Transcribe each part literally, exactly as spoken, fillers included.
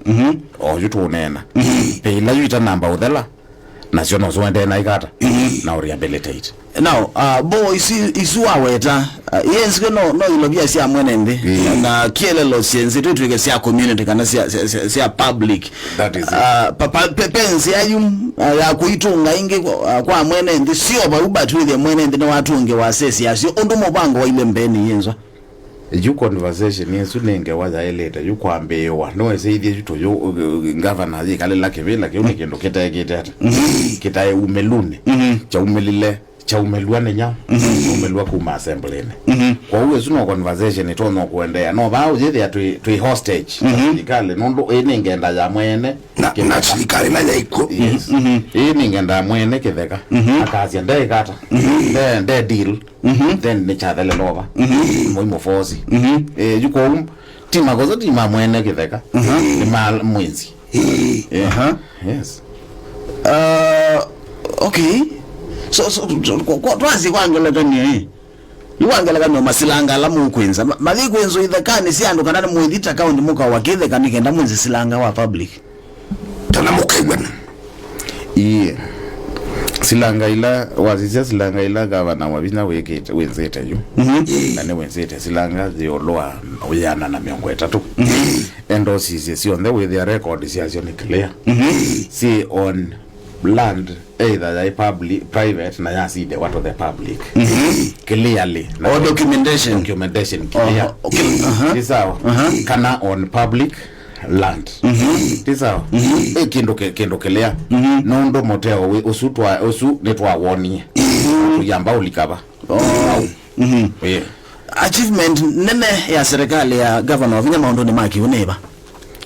Mhm. O yu tũũneena. Mhm. Ve ila yu itanamba ũthela, nasyo no ũendee na ikata, mhm, na ũrehabilitate. Now, uh, bo isu, isu waweta, uh, yenzwe no, no ilovia sya mwene nthĩ, mm, na kielelo syenzi twĩtw'ĩke sya community kana sya, sya, sya, sya public. That is it. Uh, pa, pa, pe, pe nzĩa yu, uh, ya kũitũnga ĩngĩ, uh, kwa mwene nthĩ, sio vau, but wĩthĩe mwene nthĩ nĩwatũngiwa sesi yasyo, ũndũ mũvango waile mbeenĩ yenzwa. Yu conversation ĩsu nĩ ngewa yaĩlĩte yu kwambĩĩwa. Nĩwĩsĩ ithyĩ yu tũyũ, uh, ngavana yĩkalĩla kĩvĩla kĩu nĩ kĩndũ kĩteekĩte ata? Mhm. Kĩtaĩ umĩlunĩ. Mhm. Kyaumĩlile, kyaumĩlw'a nĩ nya, mhm, kyaumĩlw'a kuma assembly-nĩ. Mhm. Kwoou ĩsu no conversation ĩtonya kũendeea. No vaa ũyĩthĩa twĩ, twĩ hostage, mhm, silikalĩ, nũndũ ĩĩ nĩ ngenda ya mwene. Na, na silikalĩ na yaiko. Yes. Mhm. Ĩĩ nĩ ngenda ya mwene Kĩtheka. Mhm. Akasya ndeĩkata. Mhm. Nde, nde deal. Mhm. Then nĩ kyathelelova. Mhm. Mũi mũfosi. Mhm. Eh, yu kwoou, ti makosa, ti ma mwene Kĩtheka. Mhm. Nĩ ma mwĩnzi. Eh. Aha. Yes. Uh, okay. So, so, so, kwa, kwa, twasi kwa ngelekany'o, eh. Yu kwa ngelekany'o masilanga ala mũkwĩnza. Ma, mathi kwĩnzwa ithekanĩ sya andũ kana nĩ mwĩthi ta kaũnti mũkawa kĩtheka nĩ kenda mwĩnze silanga wa public. Tana mũkaigwana. Ĩĩ. Silanga ila, wasisya silanga ila ngavana Wavinya wĩkĩte, wĩnzĩte yu. Mhm. Na nĩ wĩnzĩte silanga yĩ ĩũlũ wa ĩana na mĩongo ĩtatũ. Mhm. Enda ũsisye syonthe wĩthĩa record syasyo nĩ clear. Mhm. Syĩ on land either yaĩ public, private na yasindĩwa to the public. Mhm. Clearly. Na or documentation. Documentation clear. Oho, okay. Aha. Nĩ sawa. Aha. Kana on public land. Mhm. Ti sawa? Mhm. Ĩ kĩndũ kĩ-, kĩndũ kĩlĩa. Mhm. Nũndũ mũteo wĩ, ũsu twa, ũsu nĩtwawonie. Mhm. Tũyamba ũlikava. Oh. Mhm. Ĩ. Achievement nene ya serikali ya Governor Wavinya maũndũnĩ ma kĩu nĩ ĩva?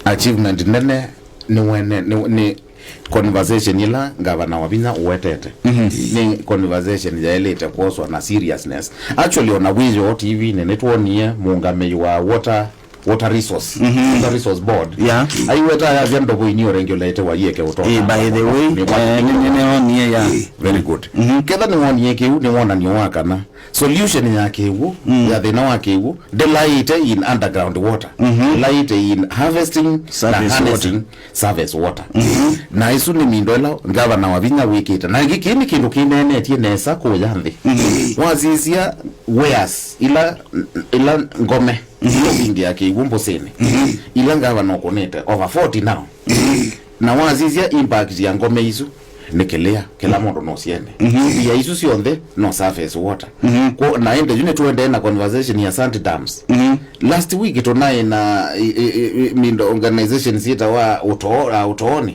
Achievement nene nĩ wene, nĩ, nĩ conversation ĩla Ngavana Wavinya ũwetete. Mhm. Nĩ conversation yaĩlĩte kwoswa na seriousness. Actually, ona wĩyo T V-nĩ nĩtwonie mũũngamĩi wa water water resource, mhm, water resource board. Yeah. Aiweta yavya ndovo ini ũrengĩ ũlaĩte wa ieke ũtonga. Eh, by the way, nĩ kwa eh, nĩ, nĩ, nĩonie, yeah. Very good. Mhm. Ketha nĩwonie kĩu, nĩ wonany'o wa kana solution ya kĩw'ũ, mm, ya thĩna wa kĩw'ũ, ndĩlaĩte in underground water. Mhm. Ĩlaĩte in harvesting na service harnessing water. Service water. Mhm. Na ĩsu nĩ mindo ĩla Ngavana Wavinya wĩkĩte. Na kĩĩ nĩ kĩndũ kĩneenetie nesa kũya nthĩ. Mhm. Wasisya wares ila, ila ngome, mhm, ila ũvingĩa kĩw'ũ mbũsĩnĩ, mhm, ila ngavana ũkũnĩte, over forty now. Mhm. Na wasisya impact ya ngome isu, nĩ clear, kĩla mũndũ no syende. Mhm. Mbia isu syonthe no surface water. Mhm. Kwo, na ĩndĩ yu nĩtũendee na conversation ya sand dams. Mhm. Last week tũnaĩ na i, i, i, i, mindo organization syĩtawa Ũtoo-, uh, Ũtoonĩ.